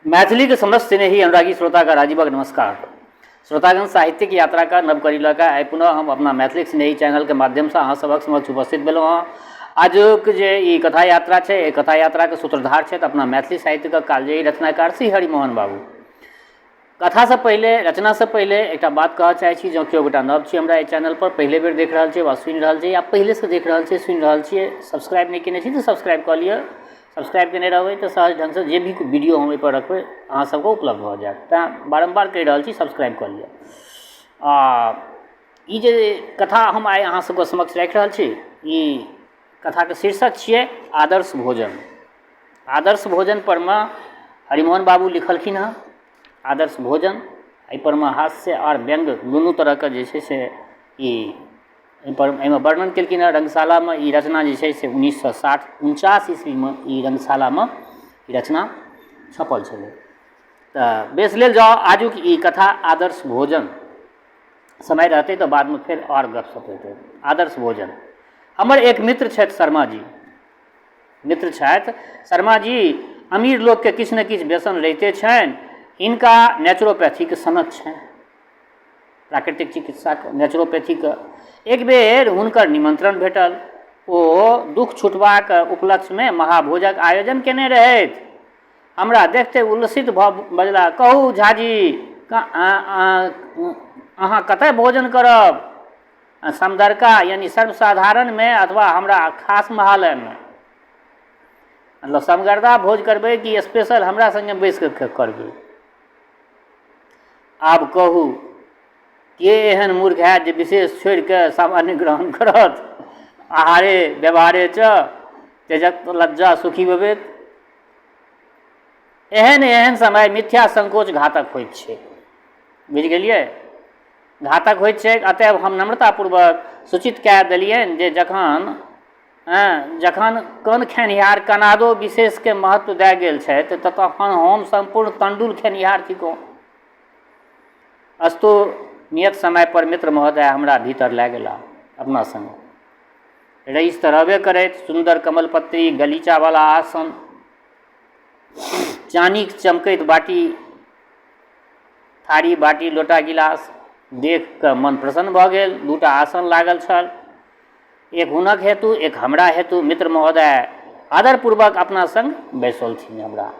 मैथिलीके समस्त स्नेही अनुरागी श्रोताके राजीवक नमस्कार। श्रोतागण, साहित्यिक यात्राके नव कड़ी लऽ कऽ आइ पुनः हम अपना मैथिलीक स्नेही चैनलके माध्यमसँ अहाँ सभक समक्ष उपस्थित भेलहुँ हँ। आजुक जे ई कथा यात्रा छै, एहि कथा यात्राके सूत्रधार छथि अपना मैथिली साहित्यके कालजयी रचनाकार श्री हरिमोहन बाबू। कथासँ पहिले, रचनासँ पहिले एकटा बात कहऽ चाहै छी, जँ केओ गोटा नव छी हमरा एहि चैनलपर, पहिले बेर देख रहल छियै वा सुनि रहल छियै या पहिलेसँ देख रहल छियै, सुनि रहल छियै, सब्सक्राइब नहि कयने छी तऽ सब्सक्राइब कऽ लिअ। सब्सक्राइब कयने रहबै तऽ सहज ढङ्गसँ जे भी वीडियो हम ओहिपर रखबै, अहाँ सबके उपलब्ध भऽ जायत। तैँ बारम्बार कहि रहल छी, सब्सक्राइब कऽ लिअ। आ ई जे कथा हम आइ अहाँ सबके समक्ष राखि रहल छी, ई कथाके शीर्षक छियै आदर्श भोजन। आदर्श भोजन परमे हरिमोहन बाबू लिखलखिन हँ। आदर्श भोजन, एहिपर मे हास्य आओर व्यङ्ग दुनू तरहके जे छै से ई एहिपर एहिमे वर्णन केलखिन हँ। रङ्गशालामे ई रचना जे छै से 1960-49 ईस्वीमे ई रङ्गशालामे ई रचना छपल छलै। तऽ बेस, लेल जाउ आजुक ई कथा आदर्श भोजन। समय रहतै तऽ बादमे फेर आओर गपशप हेतै। आदर्श भोजन। हमर एक मित्र छथि शर्मा जी। मित्र छथि शर्मा जी। अमीर लोकके किछु ने किछु व्यसन रहिते छनि। हिनका नेचुरोपैथीके सनक छनि, प्राकृतिक चिकित्साके, नेचुरोपैथीके। एक बेर हुनकर निमन्त्रण भेटल। ओ दुःख छुटबाक उपलक्ष्यमे महाभोजक आयोजन केने रहथि। हमरा देखते उल्लसित भऽ बजला, कहू झाजी, अहाँ कतय भोजन करब? समदरका यानि सर्वसाधारणमे अथवा हमरा खास महालयमे? मतलब समगर्दा भोज करबै कि स्पेशल हमरा सङ्गे बैस कऽ करबै? आब कहू, के एहन मूर्ख हैत जे विशेष छोड़ि कऽ सामान्य ग्रहण करत? आहारे व्यवहारे च त्यजत लज्जा सुखी भवेत। एहन एहन समय मिथ्या संकोच घातक होइत छै। बुझि गेलियै? घातक होइत छैक। अतएव हम नम्रतापूर्वक सूचित कए देलियनि जे जखन कन खेनिहार कनादो विशेषके महत्व दए गेल छथि, तऽ तखन हम सम्पूर्ण तण्डुल खेनिहार थिकहुँ। अस्तु, नियत समय पर मित्र महोदय हमरा भीतर लए गेला अपना सङ्गे। रईस तऽ रहबे करैत, सुन्दर कमलपत्री गलीचावला आसन, चानीक चमकैत बाटी, थारी, बाटी, लोटा, गिलास देख कऽ मन प्रसन्न भऽ गेल। दूटा आसन लागल छल, एक हुनक हेतु, एक हमरा हेतु। मित्र महोदय आदरपूर्वक अपना सङ्ग बैसौलथिन हमरा।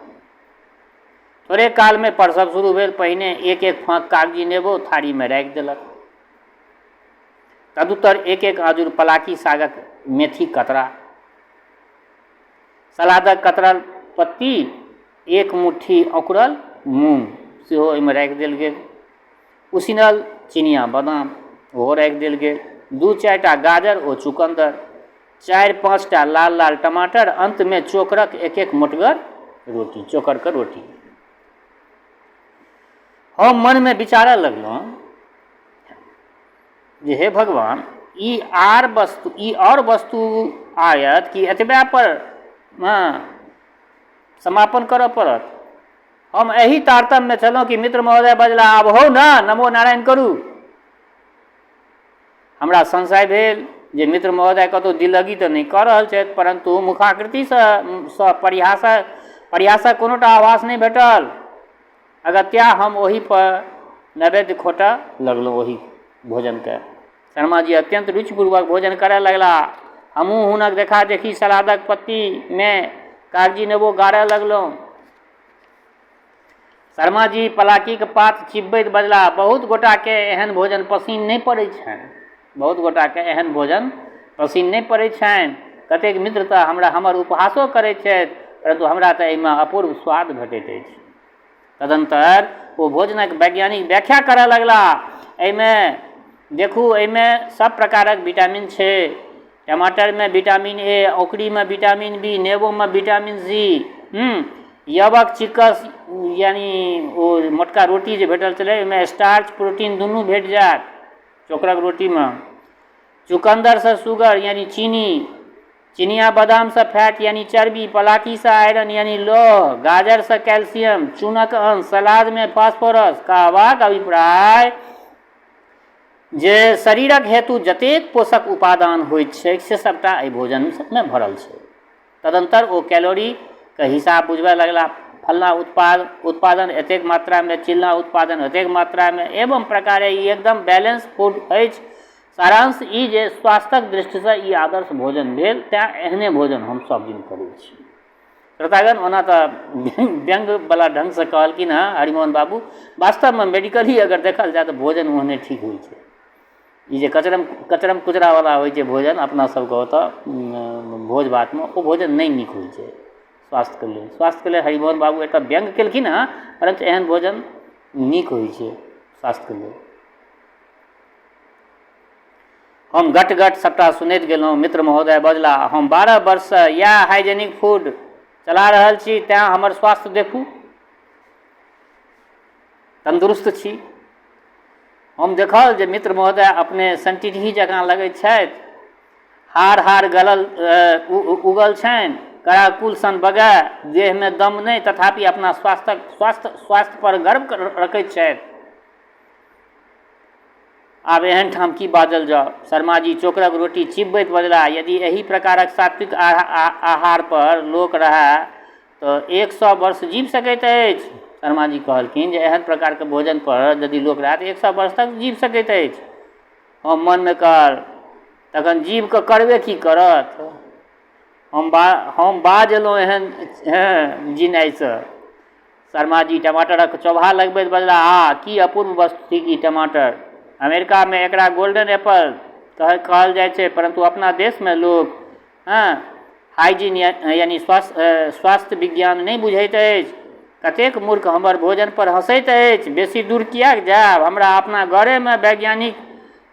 थोड़े कालमे परसब शुरू भेल। पहिने एक एक फाँक कागजी नेबो थारीमे राखि देलक। तदुत्तर एक एक आजुर पलाकी सागक मेथी कतरा, सलादक कतरल पत्ती, एक मुट्ठी अँकुरल मूँग सेहो ओहिमे राखि देल गेल। उसिनल चिनिया बादाम ओहो राखि देल गेल। दू चारिटा गाजर ओ चुकन्दर, चारि पाँचटा लाल लाल टमाटर, अन्तमे चोकरक एक एक मोटगर रोटी, चोकरके रोटी। हम मनमे विचारऽ लगलहुँ जे हे भगवान, ई आओर वस्तु आयत कि एतबे पर समापन करऽ पड़त? हम एहि तारतम्यमे छलहुँ कि मित्र महोदय बजला, आब हौ ने, नमो नारायण करू। हमरा संशय भेल जे मित्र महोदय कतहु दिल्लगी तऽ नहि कऽ रहल छथि, परन्तु मुखाकृतिसँ सँ परिहासक कोनोटा आभास नहि भेटल। अगत्या हम ओहि पर नैवेद्य खोटऽ लगलहुँ ओहि भोजनके। शर्मा जी अत्यन्त रुचिपूर्वक भोजन करय लगलाह। हमहूँ हुनक देखा देखी सलादक पत्तीमे कागजी नेबो गाड़य लगलहुँ। शर्मा जी पलाकीक पात चिबबैत बजलाह, बहुत गोटाके एहन भोजन पसिन नहि पड़ैत छनि। बहुत गोटाके एहन भोजन पसिन नहि पड़ैत छनि। कतेक मित्र तऽ हमरा हमर उपहासो करैत छथि, परन्तु हमरा तऽ एहिमे अपूर्व स्वाद भेटैत अछि। तदन्तर ओ भोजनक वैज्ञानिक व्याख्या करय लगलाह। एहिमे देखू, एहिमे सभ प्रकारक विटामिन छै। टमाटरमे विटामिन ए, औकरीमे विटामिन बी, नेबोमे विटामिन सी, यवक चिक्कस यानि ओ मोटका रोटी जे भेटल छलै, ओहिमे स्टार्च प्रोटीन दुनू भेट जायत चोकरक रोटीमे। चुकन्दरसँ शुगर यानि चीनी, चिनिया बादामसँ फैट यानि चर्बी, पलाकीसँ आयरन यानि लोह, गाजरसँ कैल्शियम, चूनक अंश, सलादमे फास्फोरस। कहबाक अभिप्राय जे शरीरक हेतु जतेक पोषक उपादान होइत छैक, से सभटा एहि भोजनमे भरल छै। तदन्तर ओ कैलोरीके हिसाब बुझबय लगला। फल्लाँ उत्पादन एतेक मात्रामे, चिल्लाँ उत्पादन एतेक मात्रामे, एवं प्रकारे ई एकदम बैलेंस फूड अछि। सारांश ई जे स्वास्थ्यक दृष्टिसँ ई आदर्श भोजन भेल, तेँ एहने भोजन हम सभ दिन करै छी। श्रोतागण, ओना तऽ व्यङ्ग्यवला ढङ्गसँ कहलखिन हँ हरिमोहन बाबू, वास्तवमे मेडिकली अगर देखल जाय तऽ भोजन ओहने ठीक होइ छै। ई जे कचरम कचरम कुचरावला होइ छै भोजन अपना सबके ओतऽ भोज भातमे, ओ भोजन नहि नीक होइ छै स्वास्थ्यके लेल। स्वास्थ्यके लेल हरिमोहन बाबू एकटा व्यङ्ग्य केलखिन हँ, परन्तु एहन भोजन नीक होइ छै स्वास्थ्यके लेल। हम गट गट सबटा सुनैत गेलहुँ। मित्र महोदय बजला, हम 12 वर्षसँ इएह हाइजेनिक फूड चला रहल छी, तेँ हमर स्वास्थ्य देखू, तन्दुरुस्त छी। हम देखल जे मित्र महोदय अपने सन्टिटही जकाँ लगैत छथि, हाड़ हाड़ गलल उगल छनि, कराकुल सन बगए, देहमे दम नहि, तथापि अपना स्वास्थ्य पर गर्व रखैत छथि। आब एहन ठाम की बाजल जाउ? शर्माजी चोकरक रोटी चिबबैत बजलाह, यदि एहि प्रकारक सात्विक आहार पर लोक रहए तऽ 100 वर्ष जीबि सकैत अछि। शर्माजी कहलखिन जे एहन प्रकारके भोजन पर यदि लोक रहए तऽ 100 वर्ष तक जीबि सकैत अछि। हम मनमे कहल, तखन जीबि कऽ करबे की करत? हम बाजलहुँ एहन जिनाइसँ। शर्माजी टमाटरक चोभा लगबैत बजलाह, आह, की अपूर्व वस्तु थिक ई टमाटर! अमेरिकामे एकरा गोल्डन एप्पल कहल जाइत छै, परन्तु अपना देशमे लोक हाइजीन यानी स्वास्थ्य विज्ञान नहि बुझैत अछि। कतेक मूर्ख हमर भोजन पर हँसैत अछि। बेसी दूर किएक जायब, हमरा अपना घरेमे वैज्ञानिक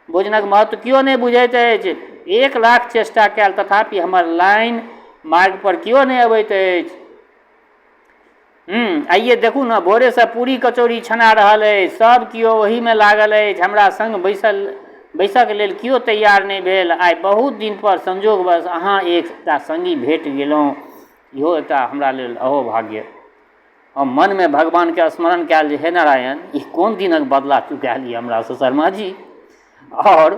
भोजनक महत्व केओ नहि बुझैत अछि। 1 लाख चेष्टा कयल तथापि हमर लाइन मार्ग पर केओ नहि अबैत अछि। आइये देखू ने, भोरेसँ पूरी कचौड़ी छना रहल अछि, सब केओ ओहीमे लागल अछि, हमरा सङ्ग बैसक लेल केओ तैयार नहि भेल। आइ बहुत दिनपर संजोगवश अहाँ एकटा सङ्गी भेट गेलहुँ, इहो एकटा हमरा लेल अहोभाग्य। हम मनमे भगवानके स्मरण कयल जे हे नारायण, ई कोन दिनक बदला चुकायल ई हमरासँ शर्माजी। आओर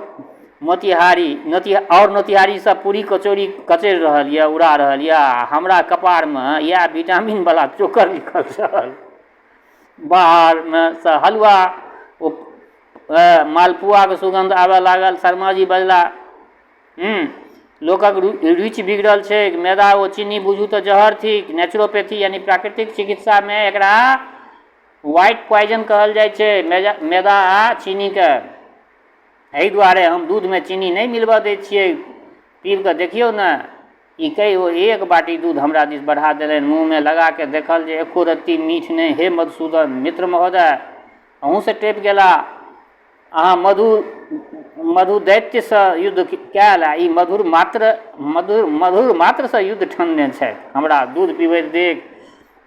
मोतिहारीसँ पूरी कचौड़ी कचरि रहल यऽ, उड़ा रहल यऽ, आ हमरा कपारमे इएह विटामिनवला चोकर लिखल छल। बाहरमे सँ हलुआ ओ मालपुआके सुगन्ध आबऽ लागल। शर्माजी बजला, लोकक रुचि बिगड़ल छैक, मैदा ओ चीनी बुझू तऽ जहर थिक। नेचुरोपैथी यानी प्राकृतिक चिकित्सामे एकरा व्हाइट पॉइजन कहल जाइ छै, मैदा आ चीनीके। एहि दुआरे हम दूधमे चीनी नहि मिलबऽ दै छियै, पीब कऽ देखियौ ने। ई कहि ओ एक बाटी दूध हमरा दिस बढ़ा देलनि। मुँहमे लगाके देखल जे एको रत्ती मीठ नहि। हे मधुसूदन, मित्र महोदय अहूँसँ टपि गेला। अहाँ मधु दैत्यसँ युद्ध कयल आ ई मधुर मात्रसँ युद्ध ठनने छथि। हमरा दूध पीबैत देख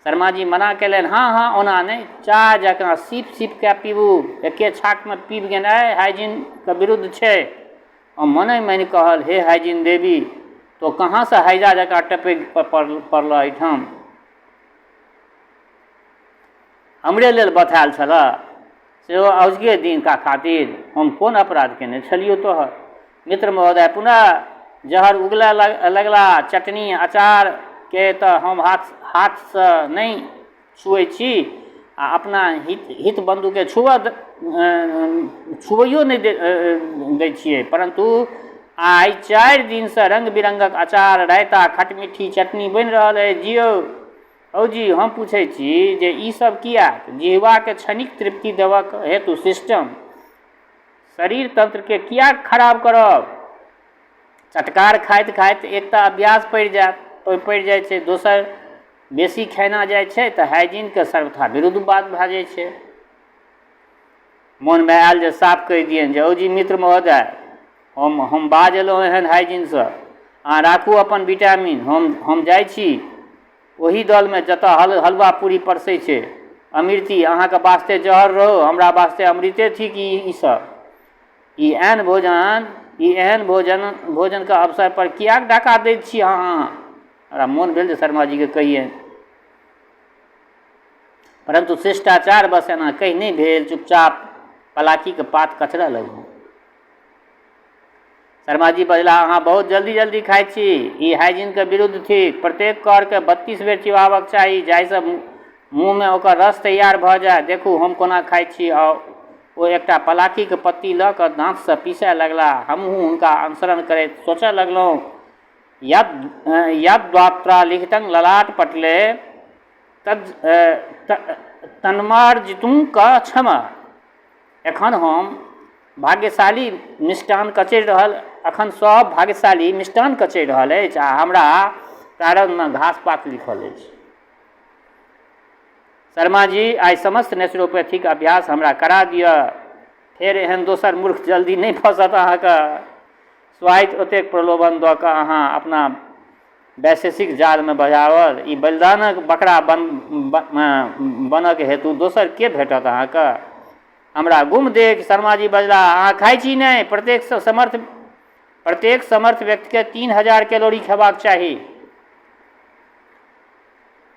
शर्माजी मना कयलनि, हँ हँ ओना नहि, चाह जकाँ सीप सीप कए पीबू, एके छाकमे पीबि गेनाइ हाइजीनके विरुद्ध छै। हम मने मन कहल, हे हाइजीन देवी, तो कहाँसँ हैजा जकाँ टपकि पड़लह एहिठाम? हमरे लेल बथायल छलह, सेहो औजके दिनका खातिर? हम कोन अपराध केने छलियौ तोहर? मित्र महोदय पुनः जहर उगलय लगलाह, चटनी अचारके तऽ हम हाथसँ नहि छुअै छी आ अपना हित बन्धुके छुबैयो नहि दै छियै, परन्तु आइ 4 दिनसँ रङ्ग बिरङ्गक अचार, रायता, खटमिट्ठी चटनी बनि रहल अछि। जियौ हौ जी, हम पूछै छी जे ई सब किएक? जिह्वाके क्षणिक तृप्ति देबक हेतु सिस्टम, शरीर तंत्रके किएक खराब करब? चटकार खाइत खाइत एक तऽ अभ्यास पड़ि जाइ छै, दोसर बेसी खेना जाइ छै तऽ हाइजीनके सर्वथा विरुद्ध बात भए जाइ छै। मोनमे आयल जे साफ कहि दियनि जे औ जी मित्र महोदय, हम बाज एलहुँ एहन हाइजीनसँ, अहाँ राखू अपन विटामिन, हम जाइ छी ओहि दलमे जतऽ हलुआ पूरी परसै छै। अमृति अहाँके वास्ते जहर रहौ, हमरा वास्ते अमृते थिक ई सब। ई एहन भोजनके अवसर पर किएक डाका दैत छी अहाँ? हमरा मोन भेल जे शर्माजीके कहियनि, परन्तु शिष्टाचार बस एना कहि नहि भेल। चुपचाप पलाकीके पात कचरऽ लगलहुँ। शर्माजी बजलाह, अहाँ बहुत जल्दी जल्दी खाइत छी, ई हाइजीनके विरुद्ध थिक। प्रत्येक करके 32 बेर चिबाबक चाही, जाहिसँ मुँहमे ओकर रस तैयार भऽ जाय। देखू, हम कोना खाइत छी। आ ओ एकटा पलाकीक पत्ती लऽ कऽ दाँतसँ पीसय लगलाह। हमहूँ हुनका अनुसरण करैत सोचय लगलहुँ, यद्वात्रा लिखितं ललाट पटले तन्मार्जितुं क क्षम। एखन हम भाग्यशाली मिष्टान्न कचरि रहल एखन सभ भाग्यशाली मिष्टान्न कचरि रहल अछि आ हमरा प्रारब्धमे घास पात लिखल अछि। शर्मा जी, आइ समस्त नेचुरोपैथीक अभ्यास हमरा करा दिअ। फेर एहन दोसर मूर्ख जल्दी नहि फँसत अहाँके। स्वाइत ओतेक प्रलोभन दऽ कऽ अहाँ अपना वैशेषिक जालमे बझाओल। ई बलिदानक बकरा बनक हेतु दोसर के भेटत अहाँके? हमरा गुम देखि शर्माजी बजलाह, अहाँ खाइ छी नहि? प्रत्येक समर्थ व्यक्तिकेँ 3000 कैलोरी खेबाक चाही।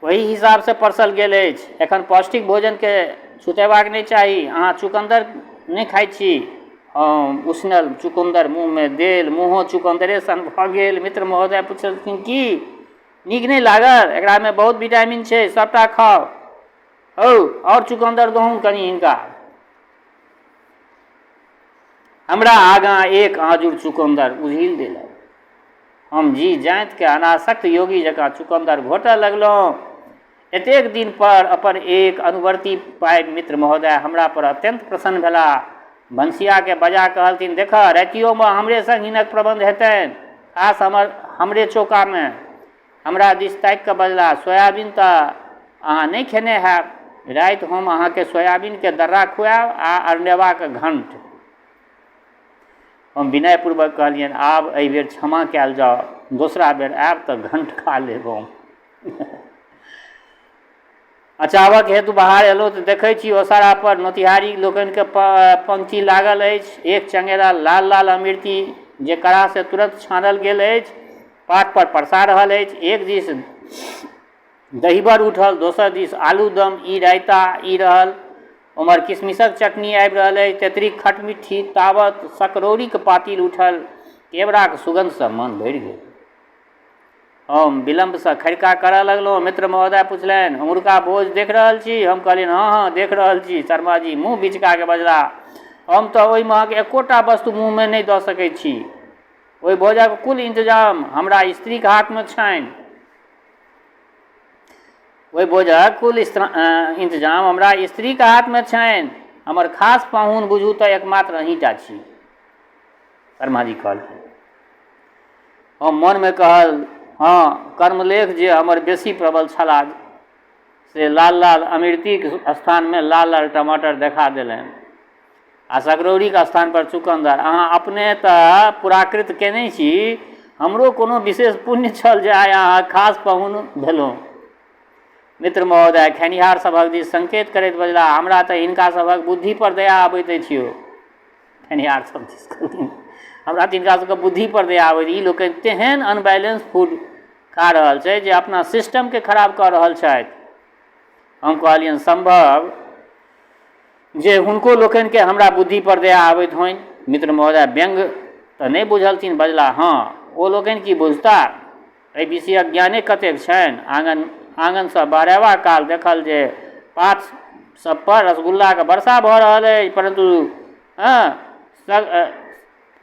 ओही हिसाबसँ परसल गेल अछि। एखन पौष्टिक भोजनकेँ छुतेबाक नहि चाही। अहाँ चुकन्दर नहि खाइत छी? हम उसनल चुकन्दर मुँहमे देल। मुँहो चुकन्दरे सन भऽ गेल। मित्र महोदय पुछलखिन, की? नीक नहि लागल? एकरामे बहुत विटामिन छै, सभटा खाउ। हौ, आओर चुकन्दर दहुन कनि हिनका। हमरा आगाँ एक आँजुर चुकन्दर उझील देलक। हम जी जाँतिके अनासक्त योगी जकाँ चुकन्दर घोटऽ लगलहुँ। एतेक दिन पर अपन एक अनुवर्ती पाबि मित्र महोदय हमरा पर अत्यन्त प्रसन्न भेलाह। भनसियाके बजा कहलथिन, देखह, रातियोमे हमरे संग हिनक प्रबन्ध हेतनि, खास हमरे चौकामे। हमरा दिस ताकि कऽ बजलाह, सोयाबीन तऽ अहाँ नहि खेने हैब। राति हम अहाँके सोयाबीनके दर्रा खुआयब आ अरनेवाक घण्ट। हम विनयपूर्वक कहलियनि, आब एहि बेर क्षमा कयल जाउ, दोसरा बेर आयब तऽ घण्ट खा लेब हम। अचावक हेतु बाहर एलहुँ तऽ देखै छी ओसारा पर नोतिहारी लोकनिके पंक्ति लागल अछि। एक चंगेरा लाल लाल अमृति जे कड़ाहसँ तुरन्त छानल गेल अछि पात पर परसा रहल अछि। एक दिस दहीबर उठल, दोसर दिस आलू दम, ई रायता, ई रहल। ओम्हर किशमिशक चटनी आबि रहल अछि, तेतरिक खटमिट्ठी, तावत सकरौरीक पातिल उठल। केवड़ाक सुगन्धसँ मन भरि गेल। हम विलम्बसँ खरिका करऽ लगलहुँ। मित्र महोदय पुछलनि, उम्हुरका भोज देख रहल छी? हम कहलियनि, हँ हँ, देख रहल छी। शर्माजी मुँह बिचका कऽ बजलाह, हम तऽ ओहि महक एकोटा वस्तु मुँहमे नहि दऽ सकैत छी। ओहि भोजक कुल इन्तजाम हमरा स्त्रीक हाथमे छनि। ओहि भोजक कुल इन्तजाम हमरा स्त्रीक हाथमे छनि। हमर खास पाहुन बुझू तऽ एकमात्र अहीँटा छी। शर्माजी कहलखिन। हम मनमे कहल, हँ, कर्मलेख जे हमर बेसी प्रबल छलाह से लाल लाल अमृतिक स्थानमे लाल लाल टमाटर देखा देलनि आ सकरौरीक स्थानपर चुकन्दर। अहाँ अपने तऽ पुराकृत केने छी, हमरो कोनो विशेष पुण्य छल जे आइ अहाँ खास पाहुन भेलहुँ। मित्र महोदय खेनिहार सभक दिस संकेत करैत बजलाह, हमरा तऽ हिनका सभक बुद्धिपर दया अबैत अछि यौ। खेनिहार सब दिस कहलखिन, हमरा तऽ हिनका सबके बुद्धिपर दया आबै। ई लोकनि तेहन अनबैलेंस फूड खा रहल छै जे अपना सिस्टमके खराब कऽ रहल छथि। हम कहलियनि, सम्भव जे हुनको लोकनिके हमरा बुद्धिपर दया आबैत होइन। मित्र महोदय व्यंग्य तऽ नहि बुझलथिन, बजलाह, हँ, ओ लोकनि की बुझता, एहि विषयक ज्ञाने कतेक छनि। आङनसँ बहरेबा काल देखल जे पात सभपर रसगुल्लाक वर्षा भऽ रहल अछि,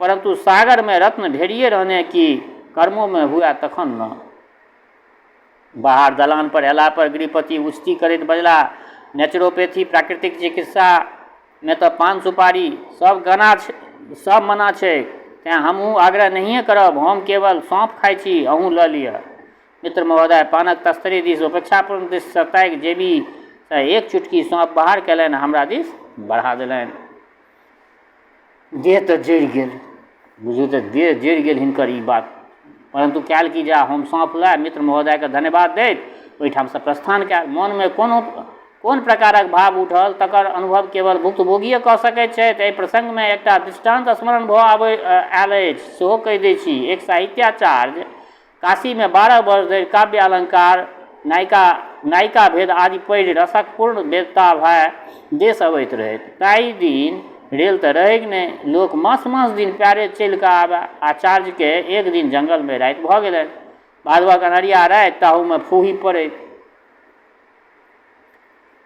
परन्तु सागरमे रत्न ढेरिए रहने की कर्मोमे हुअए तखन ने। बाहर दलान पर अयला पर गृहपति उचती करैत बजलाह, नेचुरोपैथी प्राकृतिक चिकित्सा मे तऽ पान सुपारी सब गना सब मना छैक, तेँ हमहूँ आग्रह नहिए करब। हम केवल सौंफ खाइ छी, अहूँ लऽ लिअ। मित्र महोदय पानक तस्तरी दिस उपेक्षापूर्ण दृष्टिसँ ताकि जेबीसँ एक चुटकी सौंफ बाहर कयलनि आ हमरा दिस बढ़ा देलनि। देह तऽ जरि गेल, बुझू तऽ देह जरि गेल हिनकर ई बात। परन्तु कयल की जाय, हम सौंफ लए मित्र महोदयकेँ धन्यवाद दैत ओहिठामसँ प्रस्थान कयल। मोनमे कोनो कोन प्रकारक भाव उठल तकर अनुभव केवल भुक्तभोगिए कऽ सकैत छथि। एहि प्रसङ्गमे एकटा दृष्टान्त स्मरण भऽ आयल अछि, सेहो कहि दैत छी। एक साहित्याचार्य काशीमे 12 वर्ष धरि काव्य अलङ्कार, नायिका भेद आदि पढ़ि रसक पूर्ण वेत्ता भए देश अबैत रहथि। ताहि दिन रेल तऽ रहैक नहि, लोक मास-मास दिन पएरे चलि कऽ आबए। आचार्यकेँ एक दिन जंगलमे राति भऽ गेलनि। भादवक अन्हरिया राति, ताहूमे फूही पड़ैत।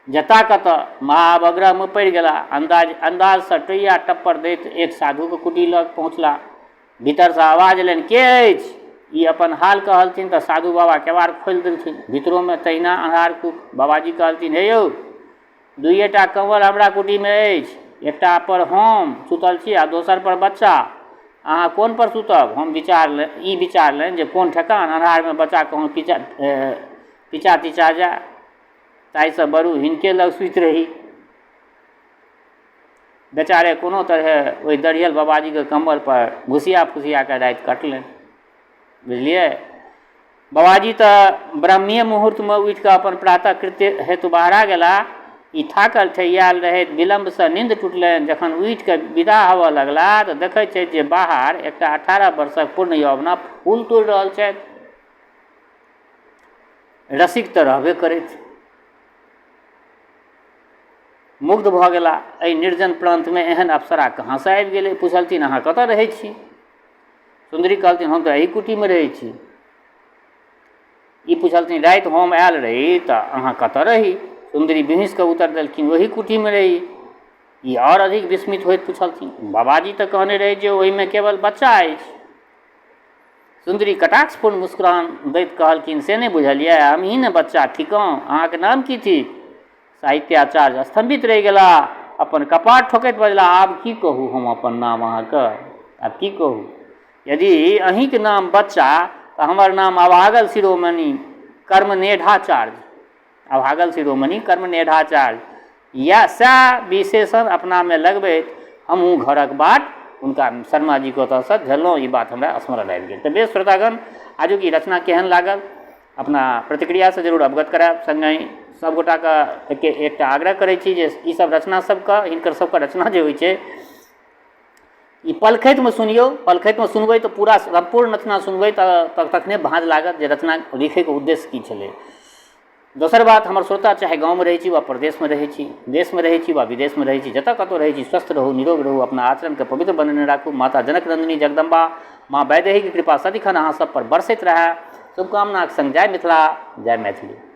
जता कतऽ महाअवग्रहमे पड़ि गेला। अन्दाज अन्दाजसँ टोइया टप्पर दैत एक साधुके कुटी लग पहुँचला। भीतरसँ आवाज एलनि, के अछि? ई अपन हाल कहलथिन तऽ साधु बाबा केबाड़ खोलि देलथिन। भीतरोमे तहिना अन्हार कुप। बाबाजी कहलथिन, हे यौ, दुइएटा कम्बल हमरा कुटीमे अछि। एकटा पर हम सुतल छी आ दोसर पर बच्चा। अहाँ कोन पर सुतब? हम विचार ई विचारलनि जे कोन ठेकान, अन्हारमे बच्चा कहूँ पिचा तिचा जाय। ताहिसँ बरू हिनके लग सुति रही। बेचारे कोनो तरहे ओहि दढ़ियल बाबाजीके कम्बलपर घुसिया फुसिया कऽ राति कटलनि। बुझलियै? बाबाजी तऽ ब्राह्मिए मुहूर्तमे उठि कऽ अपन प्रातः कृत्य हेतु बहरा गेला। ई थाकल ठेहियायल रहथि। विलम्बसँ निन्द टुटलनि। जखन उठि कऽ विदा होबऽ लगला तऽ देखैत छथि जे बाहर एकटा 18 वर्षक पूर्ण यौवना फूल तोड़ि रहल छथि। रसिक तऽ रहबे करथि। मुग्ध भऽ गेला। एहि निर्जन प्रान्तमे एहन अप्सरा कहाँसँ आबि गेलै? पुछलथिन, अहाँ कतऽ रहै छी? सुन्दरी कहलथिन, हम तऽ एहि कुटीमे रहै छी। ई पुछलथिन, राति हम आयल रही तऽ अहाँ कतऽ रही? सुन्दरी बिहुँसि कऽ उत्तर देलखिन, ओही कुटीमे रही। ई आओर अधिक विस्मित होइत पुछलथिन, बाबाजी तऽ कहने रहै जे ओहिमे केवल बच्चा अछि। सुन्दरी कटाक्षपूर्ण मुस्कुरान दैत कहलखिन, से नहि बुझलियै? हमही ने बच्चा थिकहुँ। अहाँक नाम की थिक? साहित्याचार्य स्तम्भित रहि गेलाह। अपन कपार ठोकैत बजलाह, आब की कहू हम अपन नाम अहाँके? आब की कहू? यदि अहीँक नाम बच्चा तऽ हमर नाम अभागल शिरोमणि कर्मनेढ़ाचार्य। अभागल शिरोमणि कर्मनेढ़ाचार्य। इएह सएह विशेषण अपनामे लगबैत हमहूँ घरक बाट हुनका शर्माजीके ओतऽसँ धेलहुँ। ई बात हमरा स्मरण आबि गेल। तऽ बेस श्रोतागण, आजुक ई रचना केहन लागल अपना प्रतिक्रियासँ जरूर अवगत करायब। सङ्गहि सभगोटाके एकटा आग्रह करै छी जे ईसभ रचना सबके, हिनकर सबके रचना जे होइ छै ई पलखतिमे सुनियौ। पलखतिमे सुनबै तऽ पूरा सम्पूर्ण रचना सुनबै तऽ तखने भाँज लागत जे रचना लिखैके उद्देश्य की छलै। दोसर बात, हमर श्रोता चाहे गाँवमे रहै छी वा परदेशमे रहै छी, देशमे रहै छी वा विदेशमे रहै छी, जतऽ कतौ रहै छी, स्वस्थ रहू, निरोग रहू, अपना आचरणके पवित्र बनेने राखू। माता जनक नन्दिनी जगदम्बा माँ वैदेहीके कृपा सदिखन अहाँ सब पर बरसैत रहए, शुभकामनाके सङ्ग जय मिथिला, जय मैथिली।